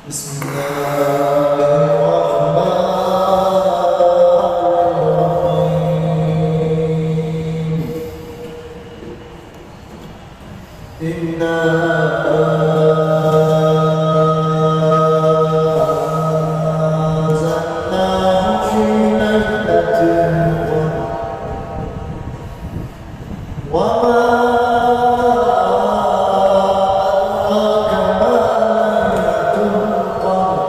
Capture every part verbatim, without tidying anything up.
بسم الله الرحمن الرحيم. إنا أنزلناه في ليلة القدر. وما أدراك ما ليلة القدر.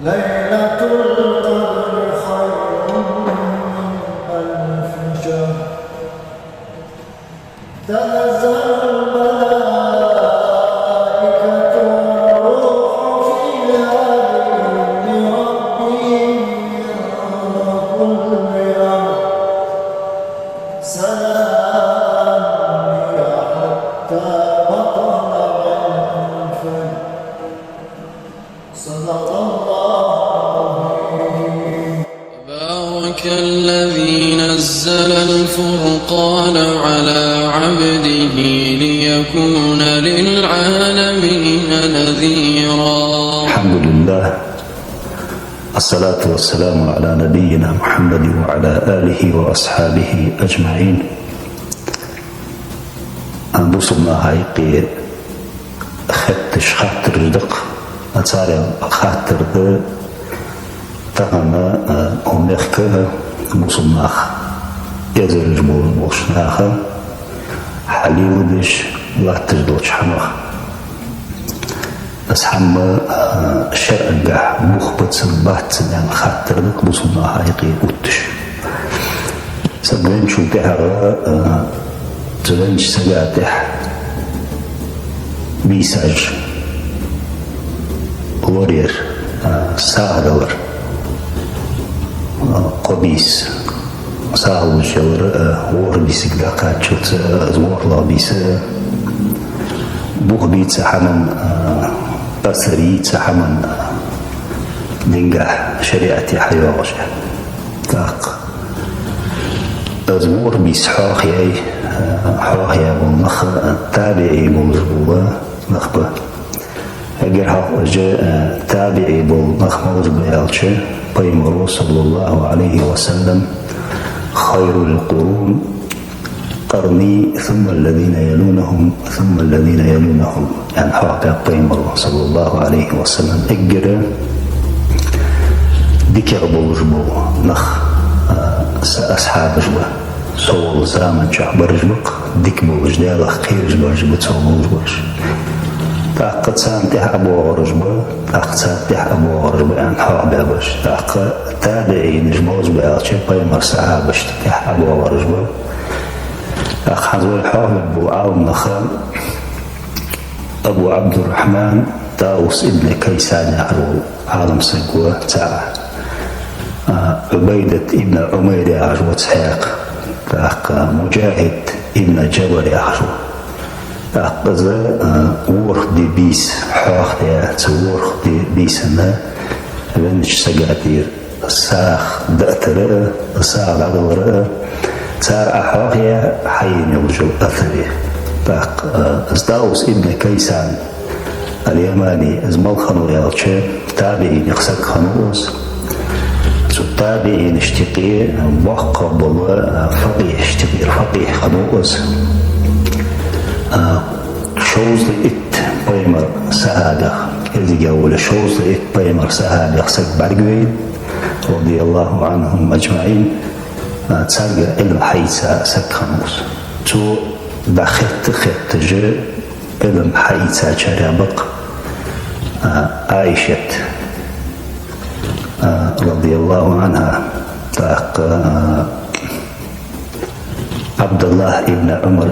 ليلة القدر خير من ألف شهر. تنزل الملائكة والروح فيها بإذن ربهم من كل أمر. سلام هي حتى مطلع الفجر. صدق الله العظيم. تبارك الذي نزل الفرقان على عبده ليكون للعالمين نذيرا. الحمد لله. الصلاة والسلام على نبينا محمد وعلى آله وأصحابه أجمعين. Бусалба наха юкъе хетташ хаттараш да-кх, царех хаттар да тахан, а, укх мехка бусалба нах эзараш болаш болча наха хьалеладеш латташ долча хӀамах. Из хӀама, а, шарӀагахьа бух бац, бац аьнна хаттар да-кх бусалба наха юкъе отташ. Саг венначул тӀехьагӀа, а, цу веннача сага тӀехьа бийсаш, лораяр, а, сагӀа далар, а, кхо бийса сагӀа луш ялар, а, ворхӀ бийсага дакъаччалца, а, ворхӀлагӀа бийса, а, бух бе цу хӀаман, а, асар е цу хӀаман, а, дингахьа, шариӀате хьайоагӀаш. ТӀаккха из ворхӀ бийса хьоахаяь, а, хьоахаяь бола нах, а, табиӀий болаш бола нах ба. Эггара хьалха уж, а, табиӀий бола нах малаш ба аьлча, Пайхамара, صلى الله عليه وسلم: «خير القرون قرني ثم الذين يلونهم ثم الذين يلونهم», аьнна хьоахабаьб Пайхамара, صلى الله عليه وسلم. Эггара дикагӀа болаш бола нах, а, са асхьабаш ба. Со волча заман чухь бараш ба-кх дика болаш, Даьлах кхераш бараш ба, цо болаш бараш. ТӀаккха царна тӀехьа ӀобоагӀараш ба, тӀаккха царна тӀехьа ӀобоагӀараш ба, аьнна хьоахабаьб уж. ТӀаккха табиӀинаш малаш ба аьлча, Пайхамара сахьабашта тӀехьа ӀобоагӀараш ба. ТӀаккха хӀанз вай хьоахавергбола Ӏаламнаха Абу Ӏабдуррахьман ТӀаус ибн Кайсан яхаш вола Ӏаламсаг ва цаӀ. А, Ӏубайдат ибн Ӏумайр яхаш ва цхьаькха, тӀаккха МуджахӀид ибн Джабар яхаш ва. ТӀаккха из, а, ворхӀ ди бийса хьоахадаь, цу ворхӀ ди бийсан веннача сага тӀера сагӀа дӀатара а, сагӀа дӀадалара а, цар Ӏохьоахаяь хьаена йолаш йола асар я. ТӀаккха, а, из ТӀаус ибн Кайсан ал-Ямани, из мала хиннав аьлча, табиӀинех саг хиннав из. Цу табиӀинашта юкъе боккхагӀа бола, а, факъихьашта юкъера факъихь хиннав из. А, шовзткъа итт Пайхамара сахьабех, кӀезигагӀа волаш шовзткъа итт Пайхамара сахьабех саг бӀаргавайнав, رضي الله عنهم أجمعين, а, царгара Ӏилма хьаийца саг хиннав из. Цо дӀахетта-хетташ Ӏилма хьаийцачарех ба-кх, а, Ӏайшат, а, رضي الله عنها, тӀаккха, а, Ӏабдуллахь ибн Ӏумар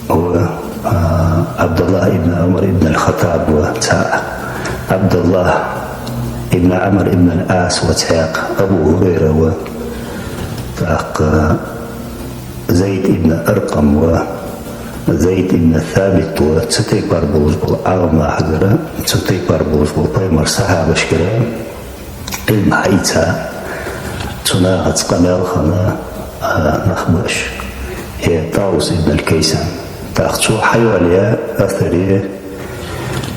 ва, а, Ӏабдуллахь ибн Ӏумар ибн аль-ХаттӀаб ва цаӀ, Ӏабдуллахь ибн Ӏамр ибн аль-Ӏас ва цхьаькха, Абу ХӀурайра ва, тӀаккха Зайд ибн Аркъам ва, Зайд ибн Сабит ва, цу тайпара болаш бола Ӏаламнахагара, цу тайпара болаш бола Пайхамара сахьабашкара Ӏилма хьаийца, цу нахаца къамаьл хинна, а, нах ба уж. Э, ТӀаус ибн аль-Кайсан. ТӀаккха цо хьайоалаяь асар я,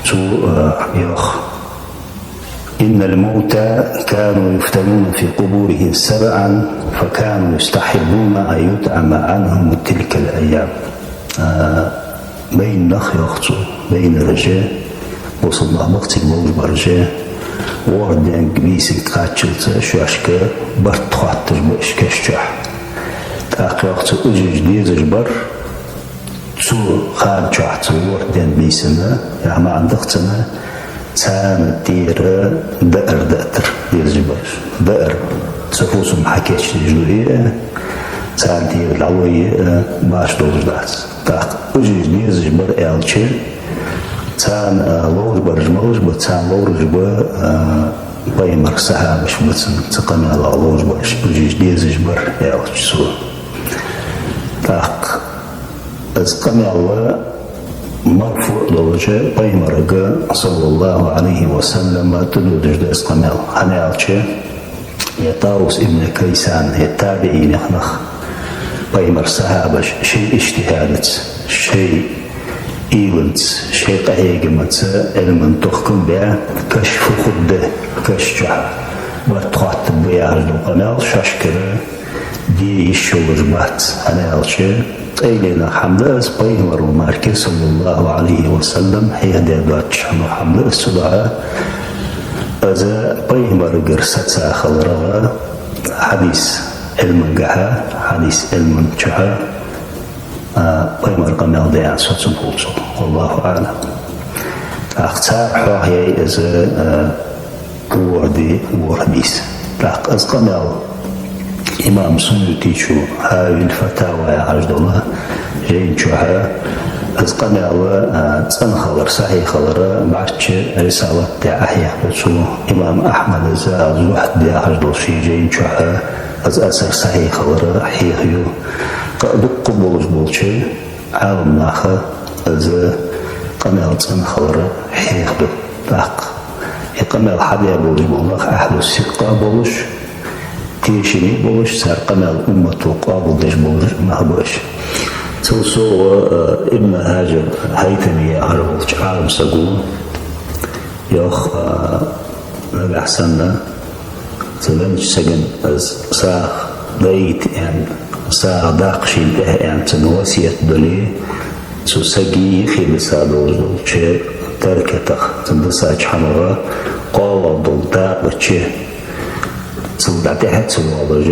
Цо, э, йоах: «إن الموتى كانوا يفتنون في قبورهم سبعا، فكانوا يستحبون أن يطعم عنهم تلك الأيام». Э, байна нах, йоах цо, байнараш, бусалба нах ба-кх цига ловш бараш, ворхӀ денга, бийсанга кхаччалца шоашка барт хоатташ ба уж каш чу. ТӀаккха, йоах цо, уж дезаш бар цу хана чу, цу ворхӀ ден, бийсан, яха маӀан да-кх цун, царна тӀера даар даьттар дезаш бар уж. Даар, цу фусам хьакийчдеш дуй, царна тӀера дӀалой башха долаш дац. ТӀаккха уж дезаш бар аьлча, царна, а, ловш бараш малаш ба? Царна ловш бараш ба, а, пайхамара сахьабаш ба цун, цу къамаьлах ловш бараш, уж дезаш бар аьлча цо. ТӀаккха из къамаьл марфуӀ долаш, пайхамарга, صلى الله عليه وسلم, тӀадодаш да из къамаьл. ХӀана аьлча, е ТӀавус ибн Кайсан, е табиӀинех нах, пайхамара сахьабаш шоай иджтихӀадаца, шоай уйлаца, шоай къахьегамца Ӏилман тохкам баь, каш фу хургда, каш чу барт хоаттаргба яхаш дола къамаьл шоашкара де йиш йолаш бац. ХӀана аьлча, къайленах хӀама да из, пайхамара мара, صلى الله عليه وسلم, хьехадаь доацача хӀамах хӀама да из. Цудухьа из пайхамарагара саца хиларах, хьадис Ӏилмангахьа, хьадис Ӏилман чухьа, а, пайхамара къамаьл да аьнна соцам хул цох. والله أعلم. ТӀаккха цар хьоахаяьй из, а, ворхӀ ди, ворхӀ бийса. ТӀаккха из къамаьл имам Суютичо «Хьавил фатава» яхаш дола жайна чухьа, из къамаьл, а, цӀена хилар, сахьихь хилар бӀарчча рисалат тӀа Ӏохьехаду цо. Имам Ахьмада из «Зухьд» яхаш дола ший жайна чухьа из асар сахьихь хилар хьехаю. Кхы а дукха болаш болча Ӏаламнаха из къамаьл цӀена хилар хьехаду. ТӀаккха из къамаьл хьадаь болаш бола нах ахьлу сикъа болаш, тешаме болаш, цар къамаьл уммато къоабалдеш болаш нах ба уж. Цул совгӀа, э, Ибн Хьажар Хьайтами яхар волча Ӏалам саго йоах, э, нагахь санна цу веннача сагана из сагӀа дӀаайта аьнна, сагӀа даккха шийна тӀехьа аьнна цунна васкет дале, цу сага юхе диса долаш долча таркатах, цунна дисача хӀамах къоабалдола дакъа чу, цул дӀатӀехьа ца воалаш,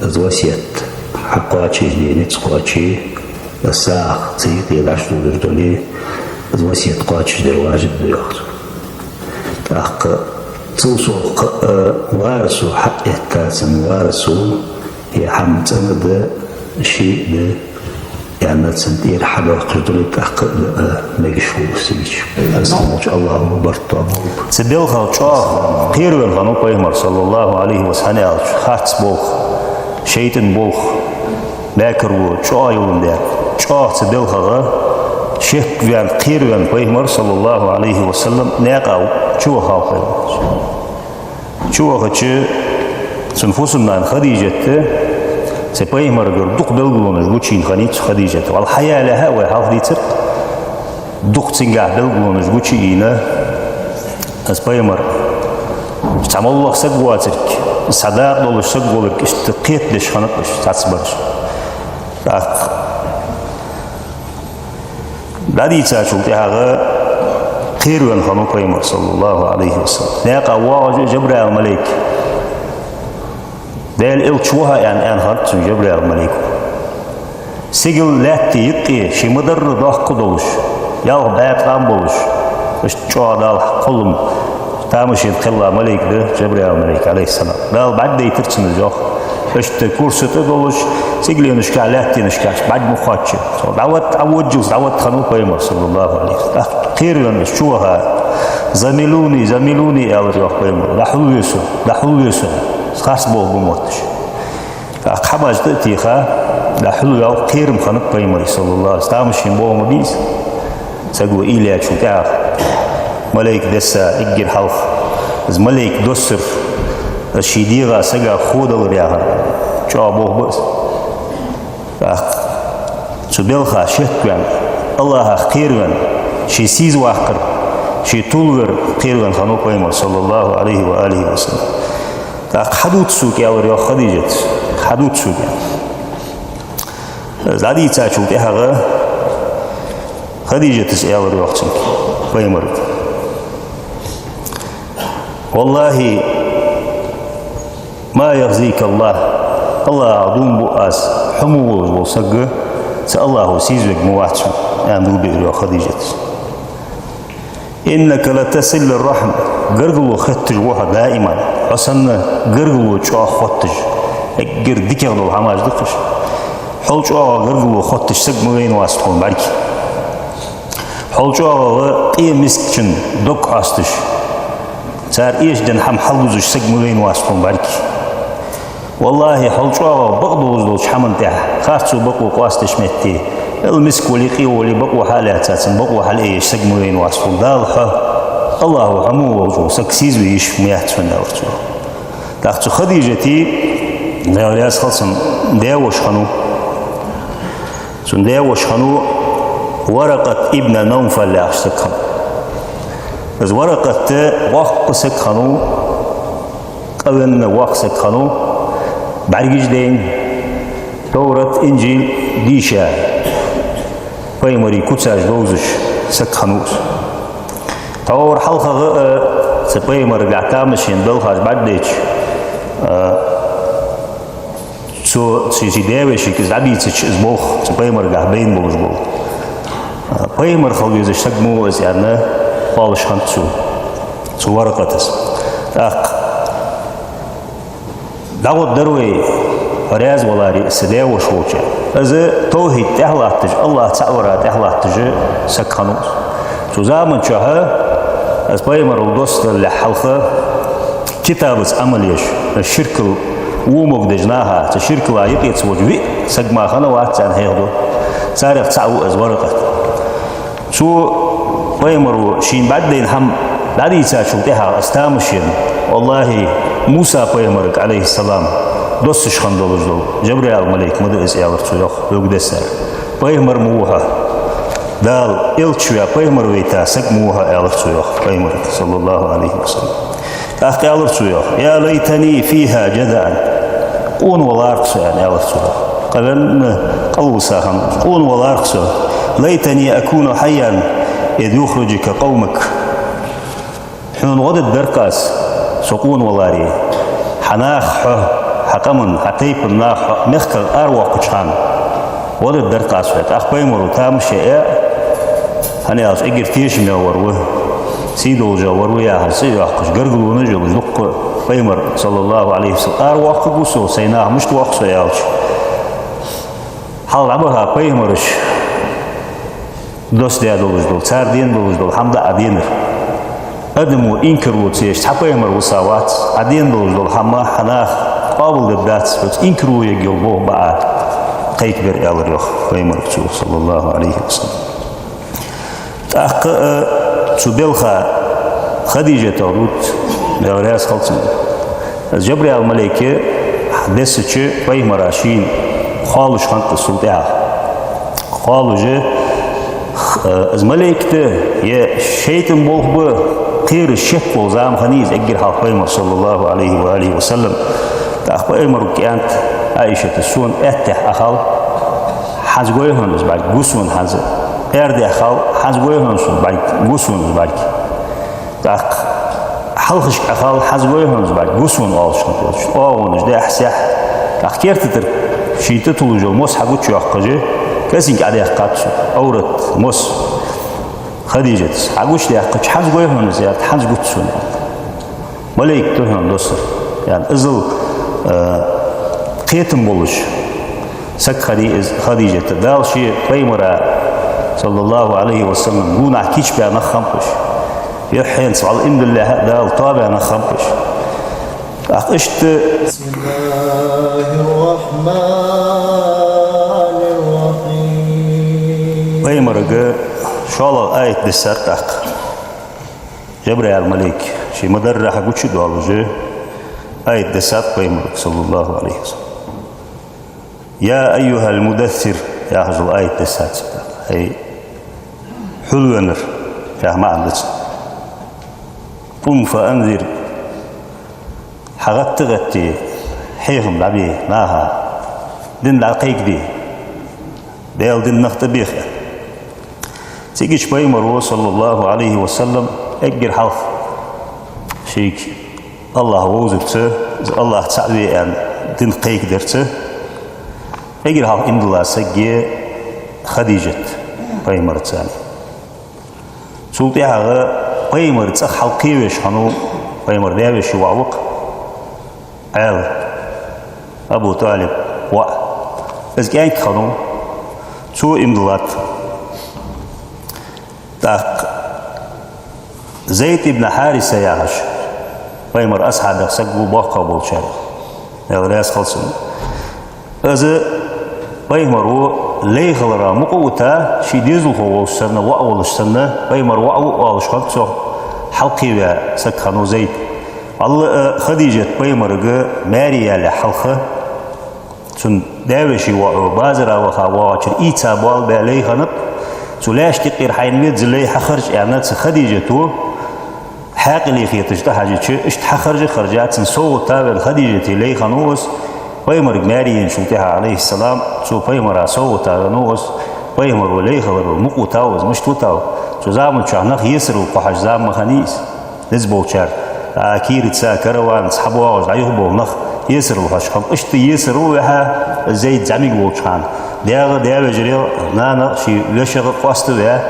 из васкет хьакхоачашде низ кхоаче, из сагӀа цу юкъе дӀачудодаш дале, из васкет кхоачашдар важиб да, йоах цо. ТӀаккха цул совгӀа, э, варисо хьаэттача, цун варисо е хӀама цӀена да, ший да аьнна, цун тӀера хьадоаккхаш дале, тӀаккха а, э, мегаш хул из цига. Аз хьамолча АллахӀа барт тоаболба. Цу балхах чӀоагӀа кхеравенна хиннав пайхамар, صلى الله عليه وسلم, хӀана аьлча, харц болх, шайтӀан болх, бакарво чӀоагӀа йоландаь. ЧӀоагӀа цу балхах шекваьнна, кхеравенна пайхамар, صلى الله عليه وسلم, наькъа чувахав пайхамар. Чувахача, цун фусам-нана Хадижат цу пайхамарагара дукха белгалонаш гучайийна хиннай цу Хадижата. Валлахьи, хьаялехьа вай хьалха дийцар, дукха цунгахь белгалонаш гучайийна, из пайхамар цхьа моллагӀа саг воацилга, цхьа дакъа долаш саг волга иштта кхетадеш хиннаб уж цхьаццабараш. ТӀаккха дӀадийцачул тӀехьагӀа кхеравенна хиннав пайхамар, صلى الله عليه وسلم. Наькъа воагӀаш Жабраил малейк, Даьла элча ва хьо аьнна, аьнна хиннад цунга Жабраил малейко. Сигала лаьтта юкъе ше ма дарра доккха долаш, ялх бӀаь ткъам болаш, иштта чӀоагӀа Дала кхоллам, тамашийна кхелла малейк да Жабраил малейк, عليه السلام. Дала бӀаргадайтар цунна из, йоах. Иштта курса тӀа долаш, сигаленашкахь, лаьттанашкахь бӀарг ма кхоачча. Цо дӀаватта, Ӏоводжалца дӀаватта хиннав пайхамар, صلى الله عليه وسلم. ТӀаккха кхеравенна уж чуваха: «زملوني، زملوني», — аьлар, йоах, пайхамара. «ДӀахьулве со, дӀахьулве со, харц болх ба мотташ». ТӀаккха хьабаш тӀа а теха, дӀахьулваьв, кхерам хиннаб пайхамара, صلى الله عليه وسلم. Тамашийна болх ма бий из. Саго уйла яьчул тӀехьагӀа малейк десса эггара хьалха, из малейк доссар, из ший дегӀа сага хо далар яхар чӀоагӀа болх ба из. ТӀаккха цу балха шекваьнна, АллахӀах кхеравенна, ший сийза ваккхар, Ший тувлавар кхеравенна хиннав пайхамар, саллаллахӀу Ӏалайхи ва алихи ва саллам. ТӀаккха хьадувца сога, аьлар йоах Хадижатас. Хьадувца сога. Из дӀадийцачул тӀехьагӀа Хадижатас аьлар йоах цунга, пайхамарга: «ВаллахӀи, ма яхзика АллахӀ, АллахӀах дув буъ аз, хьо мо волаш вола саг, цу АллахӀо сийзавергма вац хьона», аьнна дув биар йоах Хадижатас. «Иннака латасилур-рахьма, гаргало хотташ ва хьо даиман, хьо санна гаргало чӀоагӀа хотташ, эггара дикагӀа дола хӀамаш да-кх уж. Хьол чӀоагӀагӀа гаргало хотташ саг ма вайна вац тхона бӀарга. Хьол чӀоагӀагӀа къе мискачун дог хьоасташ, цар эшаденна хӀама хьалдузаш саг ма вайна вац тхона бӀарга. ВаллахӀи, хьол чӀоагӀагӀа бакъ долаш долча хӀаман тӀа, харцо, бакъо къоастадеш метте, эл миска вале, къе вале, бакъо хьалаьца, цун бакъо хьалъеш саг ма вайна вац тхона. Дала хьо, АллахӀо хьо мо волаш вола саг сийзаве йиш ма яц хьона», аьлар цо. ТӀаккха цу Хадижата, Даьла раьза хилва цунна, даь-воша хиннав. Цун даь-воша хиннав Варакъат ибн Навфал яхаш саг хиннав. Из Варакъат воккха саг хиннав, къавенна воккха саг хиннав, бӀаргаш дайна, Товрат, Инжил дийша, пайхамарий куцаш довзаш саг хиннав из. Тхьовра хьалхагӀа а цу пайхамарагахьа тамашийна белхаш бӀаргадайча, а, цо ший, ший даь-вешийга из дӀабийцача, из болх цу пайхамарагахьа байна болаш бола, а, пайхамар хила везаш саг ма ва из, аьнна, кхоалаш хиннад цо, цу Варакъатас. ТӀаккха дӀагӀоргдар вай, хьо раьза валаре, са даь-воша волча. Из тавхьид тӀехьа латташ, АллахӀ цаӀ вара тӀехьа латташ саг хиннав из. Цу заман чухь, из пайхамарал доссадалехьа хьалха, китабаца Ӏамал еш, ширкал во могадеш наха, цу ширкала юкъе ца волаш виъ саг мара хиннавац, аьнна хьехаду. Царех цаӀ ва из Варакъат. Цо пайхамаро шийна бӀаргадайна хӀама дӀадийцачул тӀехьагӀа из тамашийна, валлахӀи, Муса-пайхамарага, Ӏалайхи ссалам, доссаш хинна долаш дола Жабраил малейк ма да из, аьлар цо йоах, вогдессар. Пайхамар ма ва хьо. Дала элча ваь, пайхамар вайта саг ма ва хьо, аьлар цо йоах, пайхамарага, саллаллахӀу Ӏалайхи ва саллам. ТӀаккха аьлар цо йоах: «Я лайтани фиха джадаӀан». Къона валара-кх со, аьнна, аьлар цо йоах. Къавенна, къалвуса хиннав из. Къона валара-кх со. «Лайтани акуну хьайян из юхриджака къавмук». Хьона гӀо дергдар-кх аз, со къона валаре, хьа нах хьо, хьа къаман, хьа тайпан нах хьо мехках аравоаккхача хана гӀо дергдар-кх аз хьона. ТӀаккха пайхамаро тамаш яь, хӀана аьлча эггара тешаме вар ва, сий долаш вар ва яхаш цӀи а йоаккхаш, гаргалонаш а йолаш дуккха пайхамар, саллаллахӀу Ӏалайхи ва саллам, аравоаккхаргва со, сай нах мишта воаккх со аьлча. Хьалха дӀабаха пайхамараш доссадаь долаш дола, цар дена долаш дола хӀама да Ӏа денар. Адамо инкарло ца еш цхьа пайхамар висавац, Ӏа дена долаш дола хӀама хьа наха къоабалдергдац, хьоца инкарло ергйола болх ба Ӏа кхайкабер, аьлар йоах пайхамарага цо, саллаллахӀу Ӏалайхи ва саллам. ТӀаккха а цу белха Хадижатах дувц, Даьла раьза хилва цунна. Из Жабраил малейк дессача пайхамара шийна кхоалаш хиннад из цул тӀехьагӀа. Кхоалаш, э, из малейк да е шайтӀан болх ба, кхераш шек бола зама хиннай из эггара хьалха пайхамара, саллаллахӀу Ӏалайхи ва алихи ва саллам. ТӀаккха пайхамарага аьннад Ӏайшата: «Сона аьттехьа Ӏохала, хьажа гой хьона из бӀарг, гу сона хьажа. Аьрдехьа хила, хьажа гой хьона сона бӀарг, гу сона из бӀарг. ТӀаккха хьалхашка Ӏохала, хьажа гой хьона из бӀарг, гу сона», оалаш хиннад цо. ОагӀонаш дехьа-сехьа. ТӀаккха керта тӀара ший тӀатуллаш йола мос хьагучайоаккхаш, кӀезига Ӏодаьккхад цо, Ӏоврат, мос. Хадижатас хьагучадаьккхача: «Хьажа гой хьона из», аьннад, «хьажа гуц сона», аьннад. «Малейк да хьона доссар», аьнна. Иззал, э, кхетам болаш саг хиннай из Хадижат. Дала ший пайхамара, саллаллахӀу Ӏалайхи ва саллам, гонахьа кийчбаь нах хиннаб уж. Юххьанца вӀалла иман диллалехьа а Дала тоабаь нах хиннаб уж. ТӀаккха иштта: بسم الله الرحمن الرحيم. Пайхамарага шоллагӀа аят дессад тӀаккха. Жабраил малейк ший ма дарра хьагучадоалаш, аят дессад пайхамарага, саллаллахӀу Ӏалайхи ва саллам. «يا أيها المدثر» яхаш йола аят дессад цунга. «ХӀай хьулвеннар», яха маӀан да цун. قم فأنذر, хьагӀатта гӀатте, хьехам дӀабе наха, дин дӀакхайкаде, Даьла дин нах тӀабеха. Цигача пайхамаро, саллаллахӀу Ӏалайхи ва саллам, эггара хьалха шийга АллахӀ вовзарца, из АллахӀ цаӀ ве аьнна, дин кхайкадарца, эггара хьалха иман дилла саг я Хадижат пайхамарца. Цул тӀехьагӀа пайхамара цӀагӀа хьалкхевеш хиннав, пайхамара даь-веший воӀ ва-кх Ӏаьла, Абу ТӀалиба воӀ. Из кӀаьнк хиннав, цо иман диллад. ТӀаккха Зайд ибн Хьариса яхаш, пайхамара асхьабех саг ва боккхагӀа болчарех, Даьла раьза хилва цунна. Из пайхамаро лай хилара мукъа а вита, ший дезалхо волаш санна, воӀ волаш санна, пайхамара воӀ ва оалаш хиннад цох хьалкхеваь саг хиннав Зайд. ВаллахӀи, Хадижат пайхамарга маьре ялале хьалха, цун даь-веший воӀо базара ваха воагӀача, ийца боалабаь лай хиннаб, цу лаьшта юкъера хьайна веза лай хьахаржа аьнна, цу Хадижата хьаькъале хеташ тӀахьажача, иштта хьахаржа а харжа, цунна совгӀата венна Хадижата лай хиннав из. Пайхамарга маьре енначул тӀехьагӀа, Ӏалайхи ссалам, цо пайхамара совгӀата веннав из. Пайхамаро лай хилара мукъа витав из, мишта витав? Цу заман чухь нах есарал кхухьаш зама ма хиннай из. Низ болчар, а, кийраца, караванца хьабоагӀаш дӀаюхабола нах есарал хьош хиннаб. Иштта есарал ваьхьа Зайд зӀамига волча хана, даьга, даь-вежарел, нана, ший вешех къоаставаь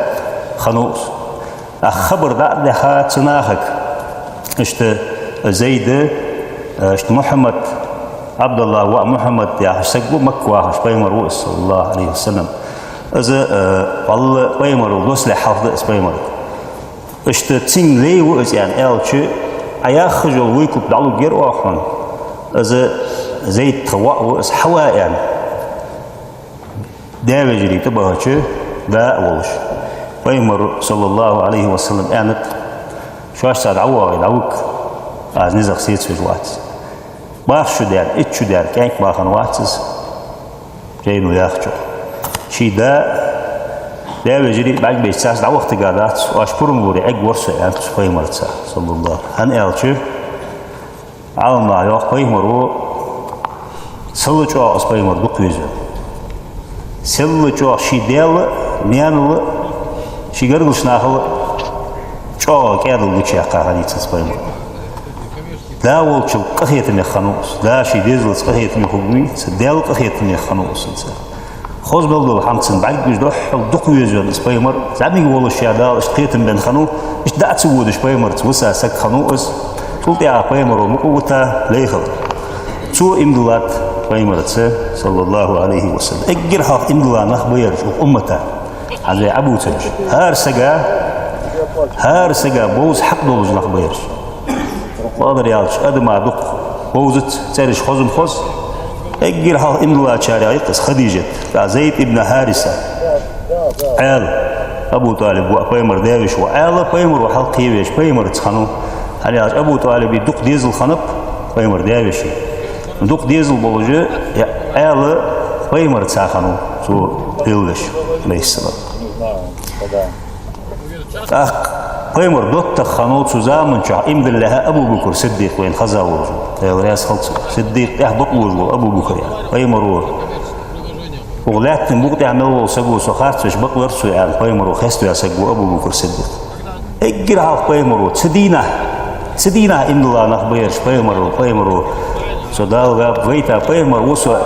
хиннав из. ТӀаккха хабар дӀа а даьха цу нахага, иштта Зайд, иштта Мухьаммад, ӀабдаллахӀа воӀ Мухьаммад яхаш саг ва, Макка вахаш пайхамар ва из, саллаллахӀу Ӏалайхи ва саллам. Из, э, валлахӀи, пайхамарал доссалехь хьалха да из пайхамарга. Иштта цунга лай ва из аьнна аьлча, Ӏа яххаш йола выкуп дӀалургьяр оаха хьона. Из Зайд тха воӀ ва, из хьава аьнна, даь-вежарий тӀабахача, да а волаш, пайхамаро, саллаллахӀу Ӏалайхи ва саллам, аьннад: «Шоашца дӀавоагӀе, дӀавига, аз низах сецавеш вац». БархӀ шу даьнна, итт шу даьнна кӀаьнк бахана вац из, жайно яхачох. Ший да, даь-вежарий бӀаргабайча, царца дӀавахийтаргдац, оаш пурам лоре Ӏергвар со, аьннад цо пайхамарца, саллаллахӀу. ХӀана аьлча, Ӏаламнаха йоах, пайхамаро, сел а чӀоагӀа из пайхамар дукха везавенна. Сел а чӀоагӀа ший даьла а, наьнал а, ший гаргарча нахал а чӀоагӀа кӀаьдал гучаяьккха хиннай цунца пайхамар. Да волчул къахетамех хиннав из. Да ший дезалца къахетаме хургвий, цу Даьла къахетамех хиннав из цунца. Хоза мел дола хӀама цунна бӀаргагуш, духхьал дукха везавенна из пайхамар, зӀамига волаш ше Дала иштта кхетам бенна хиннав, иштта дӀа а ца водаш пайхамарца виса саг хиннав из. Цул тӀехьагӀа пайхамаро мукъа а вита, лай хилар. Цо иман диллад пайхамарца, саллаллахӀу Ӏалайхи ва саллам. Эггара хьалха иман дилла нах ба ераш укх уммата. ХӀанз вай Ӏобувцараш. ХӀара сага, хӀара сага бовза хьакъ долаш нах ба ераш. Бакъдар аьлча, адама дукха бовзац, цӀераш хоза ма хоза. Эггара хьалха иман диллачарех я-кх из Хадижат, тӀаккха Зайд ибн Хьариса, Ӏаьла, Абу ТӀалиба воӀ, пайхамара даь-веший воӀ, Ӏаьла, пайхамаро хьалкхевеш, пайхамарца хиннав. ХӀана аьлча Абу ТӀалиба дукха дезал хиннаб, пайхамара даь-веший. Дукха дезал болаш, е Ӏаьла пайхамарца хиннав, цо лелавеш, Ӏалайхи ссалам. ТӀаккха пайхамара доттагӀа хиннав цу заман чухь иман диллалехьа Абу Бакр Сиддикъ, вайна хеза волаш вола, Даьла раьза хилва цунна. Сиддикъ тӀехьа бакъ волаш вола Абу Бакр яхаш. Пайхамаро: «Укх лаьттан букъа тӀа мел вола саго со харцвеш бакъвир цо», — аьнна, пайхамаро хеставаь саг ва Абу Бакр Сиддикъ. Эггара хьалха пайхамаро цу дийнахьа, цу дийнахьа иман дилла нах ба ераш, пайхамаро, пайхамаро со Дала ваьв, вайта пайхамар ва со,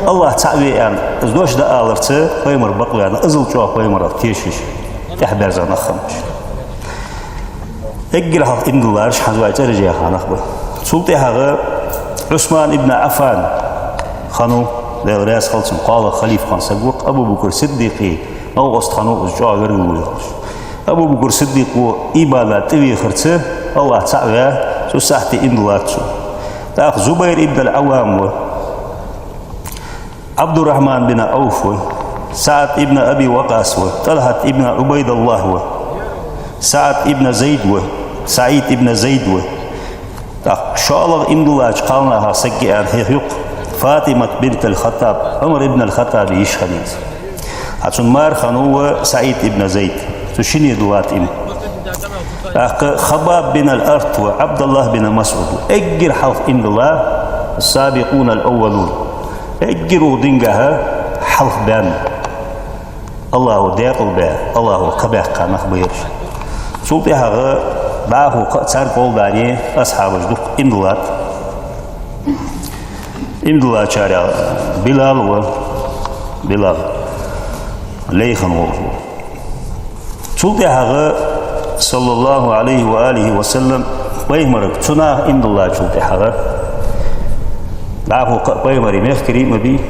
АллахӀ цаӀ ве аьнна, из дош дӀааларца пайхамар бакъваьнна, иззал чӀоагӀа пайхамарах тешаш, тӀехьабаьзза нах хиннаб уж. Эггара хьалха иман диллараш хӀанз вай цӀераш яьха нах ба. Цул тӀехьагӀа Ӏусман ибн Ӏаффан хиннав, Даьла раьза хилва цунна, кхоалагӀа халифа хинна саг ва-кх, Абу Бакр Сиддикъий новкъост хиннав из, чӀоагӀа гаргало йолаш. Абу Бакр Сиддикъо имана тӀавехарца АллахӀ цаӀ ваь, цу сахьте иман диллад цо. ТӀаккха Зубайр ибн ал-Ӏаввам ва, Ӏабдуррахьман бин Ӏавф ва, СаӀд ибн Аби Вакъкъас ва, ТӀалхьат ибн Ӏубайдуллахь ва, СаӀд ибн Зайд ва, СаӀид ибн Зайд ва. ТӀаккха шоллагӀа иман диллача кхалнахах саг я аьнна хьехаю-кх ФатӀимат бинт ал-ХаттӀаб, Ӏумар ибн ал-ХаттӀаба йиша хиннай из. ХӀанз цун мар хиннав СаӀид ибн Зайд. Цу шинне диллад иман. ТӀаккха Хаббаб бин ал-Арат ва Ӏабдуллахь бин МасӀуд ва. Эггара хьалха иман дилла, السابقون الأولون. Эггара укх динагахьа хьалха баьнна. АллахӀо декъалбаь, АллахӀо кхаъ баьккха нах ба ераш. Цул тӀехьагӀа дӀахо кхы а царга гӀолла даьнна асхьабаш дукха иман диллад. Иман диллачарех Билал ва, Билал, лай хинна волаш ва. Цул тӀехьагӀа, صلى الله عليه وآله وسلم, пайхамарга цу наха иман диллачул тӀехьагӀа, дӀахо кхы а пайхамара мехкарий ма бий,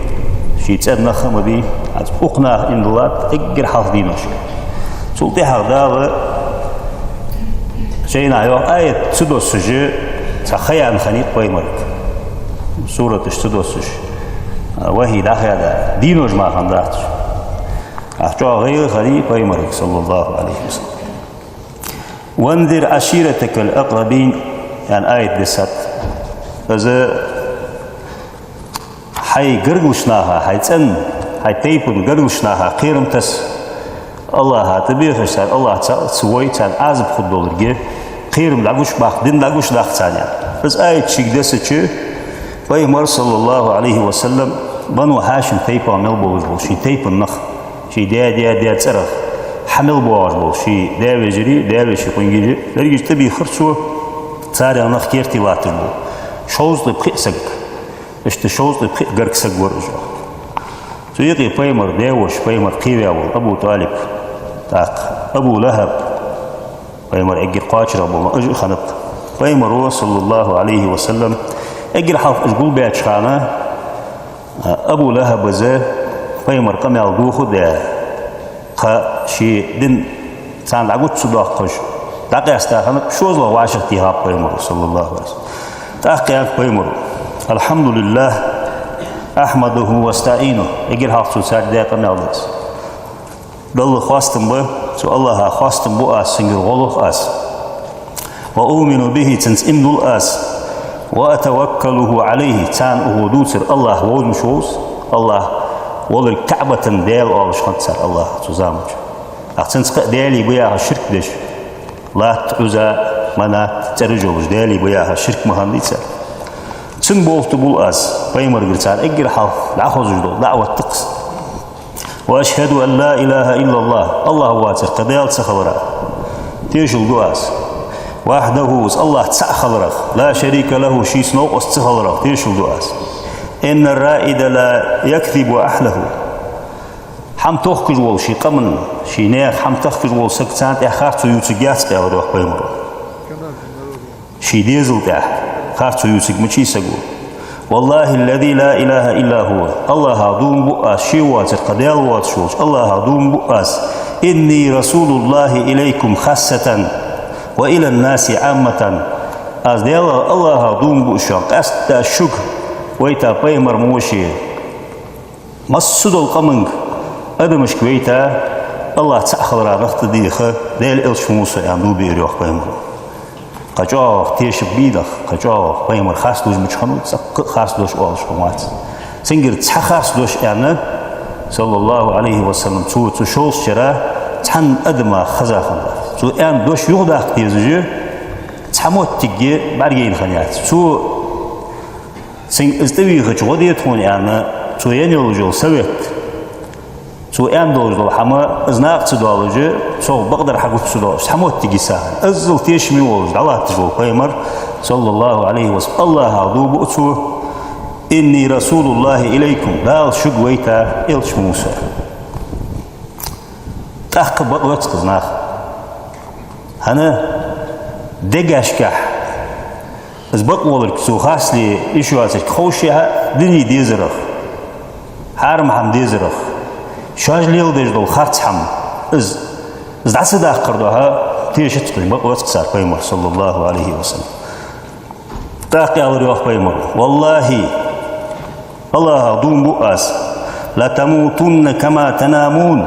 ший цӀен нах а ма бий, хӀанз укх наха иман диллад эггара хьалха денош. Цул тӀехьагӀа Дала шийна йоах аят ца доссаш, цхьа ха яьнна хиннай-кх пайхамарга. Сураташ ца доссаш, вахьи дӀахаьда, денош мара хиннадац. ТӀаккха чӀоагӀа гӀайгӀа хиннай пайхамарга, صلى الله عليه وسلم. «وأنذر عشيرتك الأقربين», аьнна аят дессад. Из хьай гаргарча наха, хьай цӀен, хьай тайпан гаргарча наха кхерам тесса. АллахӀа тӀабехаш цар, АллахӀ цаӀ ца вой, царна Ӏазап хургдолга кхерам дӀагучабаккха, дин дӀагучадаккха царна, аьнна. Из аят шийга дессача, пайхамар, صلى الله عليه وسلم, Бану Хьашим тайпан мел болаш бола ший тайпан нах, ший даь-даь-даь цӀерах хьа мел боагӀаш бола ший даь-вежарий, даь-веший къонгий, берригаш тӀабийхар цо, царех нах керте латташ бола шовзткъеи пхиъ саг. Иштта шовзткъеи пхиъ гаргга саг вар уж. Цу юкъе пайхамара даь-воша, пайхамар кхеваь вола Абу ТӀалиб, тӀаккха Абу ЛахӀаб, пайхамара эггара кхоачарагӀа бола, уж а хиннаб. Пайхамаро, صلى الله عليه وسلم, эггара хьалха уж гулбаьча хана, Абу ЛахӀаба пайхамара къамаьл дохадаь, кхы ший дин царна дӀагуча ца доаккхаш, дӀакъаьста хиннаб, шозлагӀа вӀашагӀтехаб пайхамаро, صلى الله عليه وسلم. ТӀаккха аьннад пайхамаро: «الحمد لله أحمده وأستعينه». Эггара хьалха цо царга даь къамаьл да из. Далла хоастам ба, цу АллахӀа хоастам бу аз, цунгара гӀо лох аз. «وأؤمن به», цунца иман дул аз. «وأتوكل عليه», царна укхо дувцар АллахӀ вовзаш ва из, АллахӀ волга КаӀбатан даьла оалаш хиннад цар АллахӀах цу заманчухь. ТӀаккха цунца кхы а даьлий ба яхаш ширк деш, Лат, Ӏузза, Манат цӀераш йолаш даьлий ба яхаш ширк ма хиннадий цар. Цунна бовта бул аз, пайхамарагара цар эггара хьалха дӀахозаш дола даӀват да-кх из. «وأشهد أن لا إله إلا الله», АллахӀ воацар кхы даьла ца хиларах тешал ду аз. «وحده», из АллахӀ цаӀ хиларах, «لا شريك له», шийца новкъост ца хиларах тешал ду аз. «إن الرائد لا يكذب أهله». ХӀама тохкаш вола ший къаман, ший наьха хӀама тохкаш вола саг царна тӀа харцо ювцаргьяц-кх, аьлар йоах пайхамаро. Ший дезала тӀа харцо ювцарг мичай саг ва. «والله الذي لا إله إلا هو», АллахӀах дув буъ аз, ше воацар кхы даьла воацаш волча АллахӀах дув буъ аз, «إني رسول الله إليكم خاصة وإلى الناس عامة». Аз Даьлах, АллахӀах дув буъ шоана, къаьстта шуга вайта пайхамар ма ва ше. Массадолча къаманга, адамашка вайта, АллахӀ цаӀ хилара нах тӀадийха Даьла элча ма ва со, аьнна, дув биар йоах пайхамаро. Кхы чӀоагӀа тешам бий-кх, кхы чӀоагӀа пайхамар харцдош мича хиннав, цӀаккха а харцдош оалаш хиннавац. Цунгара цхьа харцдош аьнна, صلى الله عليه وسلم, цо цу шовзткъа шера цхьанна адама хеза хиннадац. Цо аьнна дош юхадаккха дезаш, цхьа моттиг а бӀаргаяйна хиннаяц. Цо Цунга из тӀавийхача гӀо де тхона аьнна, цо енна йолаш йола совет, цо аьнна долаш дола хӀама, из накъа ца доалаш, цох бакъдар хьагуча ца доалаш, цхьа моттиг йиса хинна. Иззал тешаме волаш дӀалатташ вола пайхамар, صلى الله عليه وسلم, АллахӀах дув буъ цо: «إني رسول الله إليكم», Дала шуга вайта элча ма ва со. ТӀаккха бакъ вац-кх из нах. ХӀана? Дегашкахь из бакъ волга цо харцле йиш йоацилга ховшшехьа, дина дезарах, хьарам хӀама дезарах, шоаш леладеш дола харц хӀама, из, из дӀа ца даккхар духьа тешац-кх уж, бакъ вац-кх цар пайхамар, صلى الله عليه وسلم. ТӀаккха аьлар йоах пайхамаро: «والله», АллахӀах дув буъ аз, «لتموتن كما تنامون»,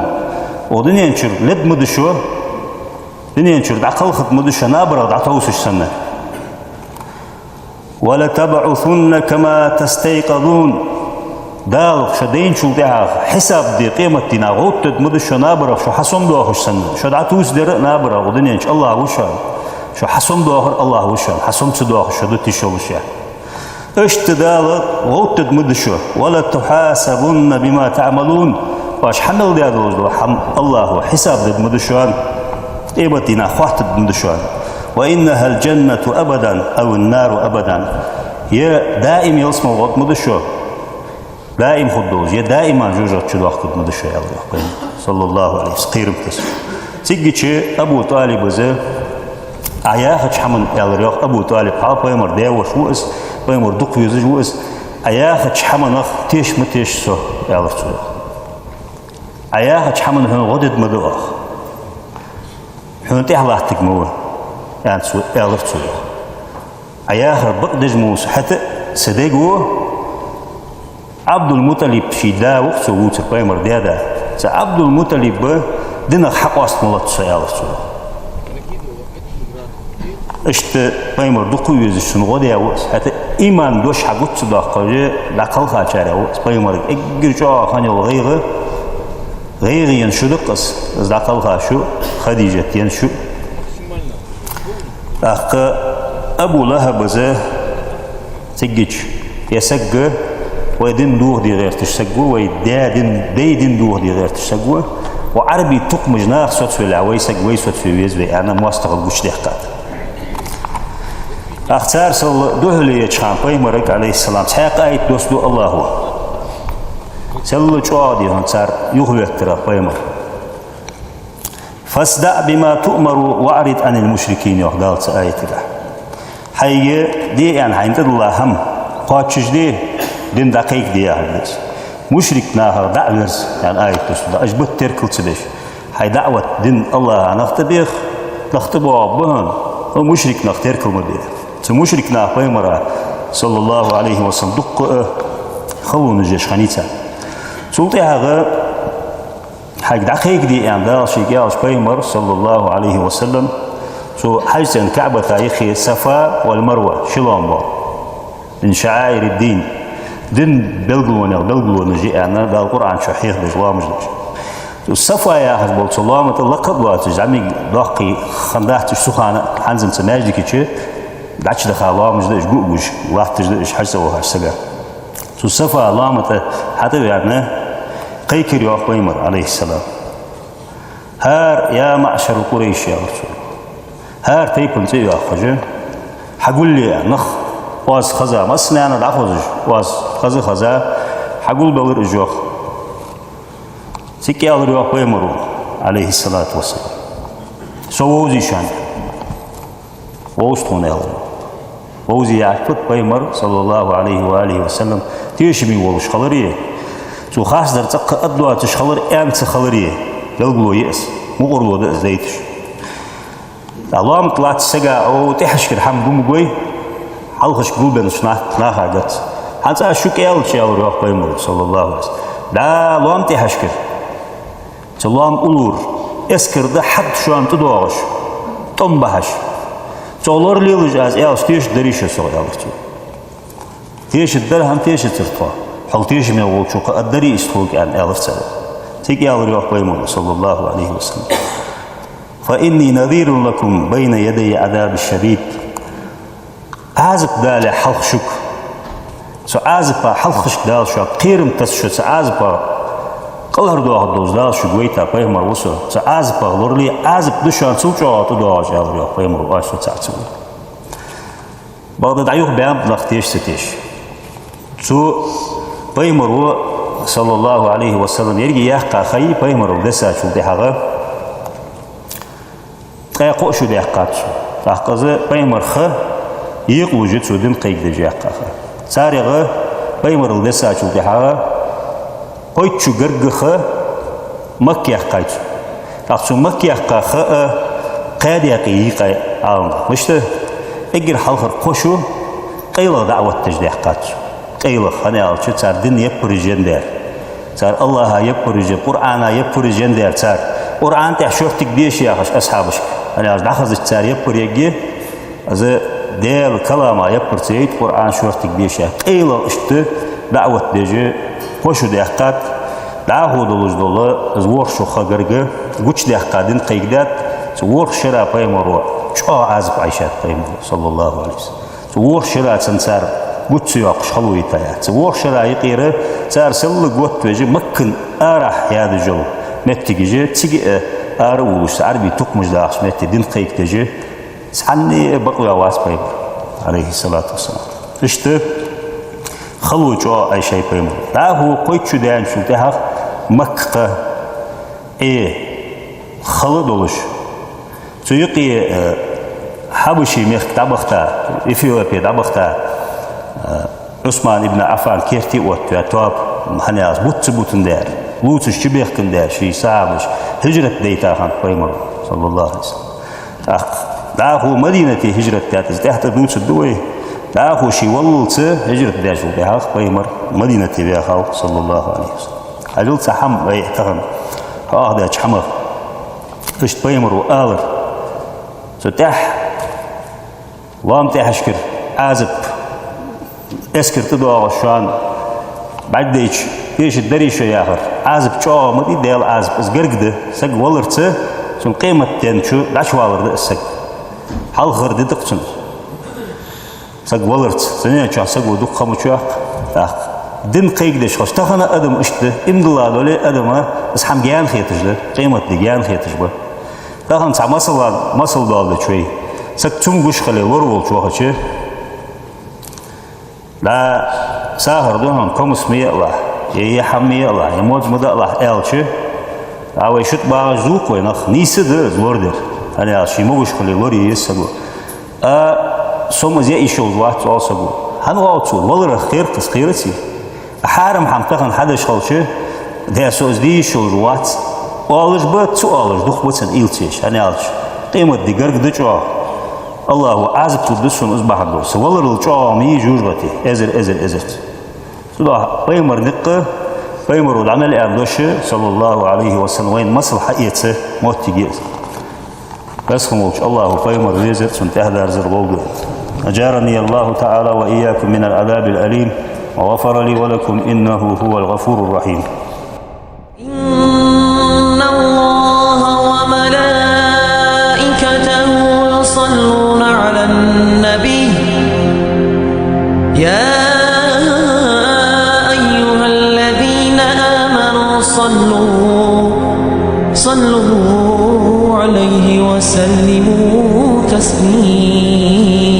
укх дунен чура лерг ма да шо, дунен чура дӀакхалхарг ма да шо набарах дӀатовсаш санна. «ولتبعثن كما تستيقظون», Дала шо дайначул тӀехьагӀа хьисап де, къематдийнахьа гӀовттарг ма да шо набарах шо хьасомадоахаш санна, шо дӀатувсадар а набарах укх дунен чу АллахӀ ва шоана. Шо хьасомадоахар АллахӀ ва шоана, хьасома ца доахаш шо да тиша йолаш яхаш. Иштта Дала гӀовттадергда шо: «ولتحاسبن بما تعملون». Оаш хьа мел даь долаш дола хӀама АллахӀа хьисап дергда шоана, къематдийнахьа хоаттадергда шоана. «وإنها الجنة أبدا أو النار أبدا». Е даим ялсмала гӀоргда шо, даим хургдолаш, е даиман жожагӀате чудоахкаргда шо, аьлар йоах пайхамара, саллаллахӀу Ӏалайхи ва саллам, кхерам тесса. Цигача Абу ТӀалибас Ӏа яхача хӀаман, аьлар йоах Абу ТӀалиба, хьал пайхамара даь-воша ва из, пайхамар дукха везаш ва из, Ӏа яхача хӀаманах теша ма теша со, аьлар цо йоах. Ӏа яхача хӀаман хьона гӀо дергда ма да оаха. Хьона тӀехьа латтарг ма ва, аьнна цо, аьлар цо йоах. Ӏа яхар бакъдеш ма ва со, хӀаьта а са дег ва, Ӏабдул-МутӀалиб ший да ва-кх, цо вувцар пайхамара даь-да. Цу Ӏабдул-МутӀалиба динах хьакъоаста ма лац со, аьлар цо. Иштта пайхамар дукха везаш, цунна гӀо даь ва из, хӀаьта иман дош хьагуча ца доаккхаш, дӀакхалхачарех ва из. Пайхамарга эггара чӀоагӀа хинна йола гӀайгӀа, гӀайгӀа енна шу да-кх из, из дӀакхалха шу, Хадижат енна шу. ТӀаккха Абу ЛахӀабас цигача: «Ер саг вай дин дохаде гӀерташ саг ва, вай даь дин, даь дин дохаде гӀерташ саг ва, ва Ӏарбий тукхамаш наха соцавелахь, вай саг вай соцаве веза вай», аьнна, моастагӀал гучадаьккхад. ТӀаккха цар селла духьале еча хана пайхамарга, Ӏалайхи ссалам, цхьаькха аят доссаду АллахӀа. Селла чӀоагӀа дий хьона цар юхаветтар пайхамар. «فاصدع بما تؤمر وأعرض عن المشركين», йоах Дала цу аята тӀа. Хьайга де аьнна хьайна тӀадилла хӀама кхоачашде, дин дӀакхайкаде яхилга да из. Мушрик нахах дӀа а верза, аьнна, аят доссаду, уж бутт теркал ца деш. Хьай даӀват, дин АллахӀа нах тӀабеха, нах тӀабоагӀаргба хьона, хьо мушрик нах теркал ма бе. Цу мушрик наха пайхамара, саллаллахӀу Ӏалайхи ва саллам, дукха а халонаш еш хиннай царна. Цул тӀехьагӀа хьайга дӀакхайкаде аьнна, Дала шийга аьлча, пайхамар, саллаллахӀу Ӏалайхи ва саллам, цу хьажцӀен КаӀбата юхе Сафа вал Марва ши лоам бола. «من شعائر الدين». Дина белгалонех белгалонаш я аьнна, Дала Къуръан чу хьехабеш лоамаш да уж. Цу Сафа яхаш бола цу лоама тӀа лакха а доацаш, зӀамига доккхий хиннадац уж цу хана, хӀанз а цу маьждига чу дӀачудаха лоамаш да уж, гу а гуш, латташ да уж хьажцӀа вахача сага. Цу Сафа лоама тӀа хьатӀаваьнна, кхайкар йоах пайхамара, Ӏалайхи ссалам. «هل يا معشر قريش», аьлар цо. ХӀара тайпан цӀи а йоаккхаш, хьагулле, нах оаз хеза, массанена дӀахозаш, оаз хеза-хеза, хьагулбелар уж йоах. Цига аьлар йоах пайхамара, Ӏалайхи ссалату вассалам: «Со вовзий шоана?» «Вовз тхона», аьлар. Вовзий яхар фуд? Пайхамар, саллаллахӀу Ӏалайхи ва алихи ва саллам, тешаме волаш хилари, цо харцдар цӀаккха а доацаш хилари, аьнна ца хилари белгало я из, мукъарло да из дайташ. ТӀаккха лоам тӀа латтача сага: «Ӏо тӀехьашкара хӀама гу ма гой, хьалхашка гулбеннача нах-, наха гац». «ХӀанз аз шуга аьлча», аьлар йоах пайхамара, саллаллахӀу Ӏалайхи ва саллам, «дӀа лоам тӀехьашкара. Цу лоам уллув эскар да хьад шоана тӀадоагӀаш, тӀом бахьаш. Цох лоралелаш аз аьлча, тешаргдарий шо сох?» аьлар цо. «Тешаргдар, хӀана тешацар тхо? Хьол тешаме волчо кхы аргдарий из тхога?» аьнна, аьлар цар. Цига аьлар йоах пайхамара, саллаллахӀу Ӏалайхи ва саллам: «فإني نذير لكم بين يدي عذاب شديد». Ӏазап далале хьалха шуга. Цу Ӏазапах хьалхашка Дала шуга кхерам тесса, шо цу Ӏазапах кӀалхардоахаргдолаш Дала шуга вайта пайхамар ва со. Цу Ӏазапах лорале, Ӏазап да шоана цул чӀоагӀа тӀадоагӀаш, аьлар йоах пайхамара, оаш со цаӀ ца вуй. Бакъда дӀаюхабаьннаб нах теша ца теша. Цу пайхамара, саллаллахӀу Ӏалайхи ва саллам, еррига яьккха ха я пайхамарал дессачул тӀехьагӀа ткъаь кхо шу даьккхад цо. ТӀаккха из пайхамара ха екъалуш я цо дин кхайкадеш яьккха ха. Царех пайхамарал дессачул тӀехьагӀа кхойтта шу гаргга ха Макка яьккхай цо. ТӀаккха цо Макка яьккха ха а кхаь даькъе йийкъай Ӏаламнаха. Мишта? Эггара хьалхара кхо шу къайлагӀа даӀват деш даьккхад цо. КъайлагӀа, хӀана аьлча, цар дин яппараш енна дар. Цар АллахӀа яппараш енна, Къуръана яппараш енна дар цар. Къуръан тӀа шортига деша яхаш асхьабашка. ХӀана аьлча, дӀахазача цар яппар ергья, из Даьла калама яппар ца яйта, Къуръан шортига деша яхаш. КъайлагӀа иштта даӀват деш кхо шу даьккхад, дӀахо долаш дола из ворхӀ шу ха гарга гучадаьккха дин кхайкадаьд, цу ворхӀ шера пайхамара чӀоагӀа Ӏазап Ӏайшад пайхамара, саллаллахӀу Ӏалайхи ва саллам. Цу вокх шера цунна цар гуц ца йоаккхаш хало йита яц. Цу вокх шера юкъера цар селлаг готта вежа, Маккан арахьа ядаж йола моттигаш, цига а ара а волаш, Ӏарбий тукхамаш дахача метте дин кхайкадеш, цхьанне а бакъваь вац пайхамар, Ӏалайхи ссалату вассалам. Иштта хало чӀоагӀа Ӏайшай пайхамара. ДӀахо кхойтта шу даьнначул тӀехьагӀа Макка Ӏе хала долаш, цу юкъе, э, Хьабаший мехка дӀабахийта, Эфиопе дӀабахийта, э, Ӏусман ибн Ӏаффан керте оттаваь тоаба, хӀана аьлча бутт ца бутандаь, лувцаш чубехкандаь ший сахьабаш хӀижрат дайта хиннад пайхамар, саллаллахӀу Ӏалайхи ва саллам. ТӀаккха дӀахо Мадинате хӀижрат даьд, из тӀехьа тӀадувцаргда вай. ДӀахо ше валлалца хӀижрат даьчул тӀехьагӀа пайхамар Мадинате ваьхав, саллаллахӀу Ӏалайхи ва саллам. Хьажал цхьа хӀама вай тахан хьоахадаьча хӀамах. Иштта пайхамара алар: цу тӀехьа лоам тӀехьашкара Ӏазап эскар тӀадоагӀаш шоана бӀаргадайча, тешаргдарий шо яхар. Ӏазап чӀоагӀа ма дий, Даьла Ӏазап, из гарга да. Саг валарца цунна къематденна чу дӀачувалар да из саг. Хьалхара ди да-кх цунна. Саг валарца, цу дунен чу саго дукха ха ма чуяккха. ТӀаккха дин кхайкадеш хилча, тахан а адам иштта да, иман дилла доле а адама из хӀама гаьна хеташ да, къематди гаьна хеташ ба. Тахан цхьа масала, масал доаладича вай, саг цамогаш хиле лораволча вахача, дӀа сахар да хьона, комас ма ялахь, е, е хӀама ма ялахь, е модз ма далахь аьлча, а вай шуьтӀа багӀаш зувкх вай нах, нийса да из лорадар. ХӀана аьлча ший могаш хиле лорае еза саго. А со-м из яа йиш йолаш вац, оал саго. ХӀана оал цо? Валарах кхер-кх из, кхерац из. Хьарам хӀама тахан хьадеш хилча, де, со из де йиш йолаш вац, оалаш ба, ца оалаш дукха ба цун уйла ца еш. ХӀана аьлча къематди гарга да чӀоагӀа. АллахӀа Ӏазап лургда сона из бахьан долаш. Са валарал чӀоагӀа ма йий жожагӀате, эзар, эзар, эзарца. Цудухьа пайхамара никъ, пайхамара дӀа мел аьнна дош, саллаллахӀу Ӏалайхи ва саллам, вайна масал хьаэца моттиг я из. Веза хинна волча АллахӀа пайхамар везар, цунна тӀехьадерзар лолда вай. أجارني الله تعالى وإياكم من العذاب الأليم وغفر لي ولكم إنه هو الغفور الرحيم. إن الله وملائكته يصلون على النبي، يا أيها الذين آمنوا صلوا، صلوا عليه وسلموا تسليما.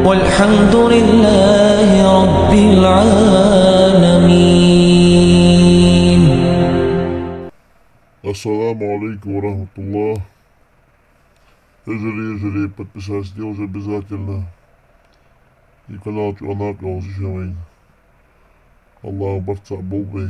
والحمد لله رب العالمين. Ассаламу Ӏалайкум ва рахьматуллахӀ. Эзар, эзар подписаться делаш обязательно. И канал чӀоагӀа накъа йолаш я вайна. АллахӀа барт цхьа болба вай.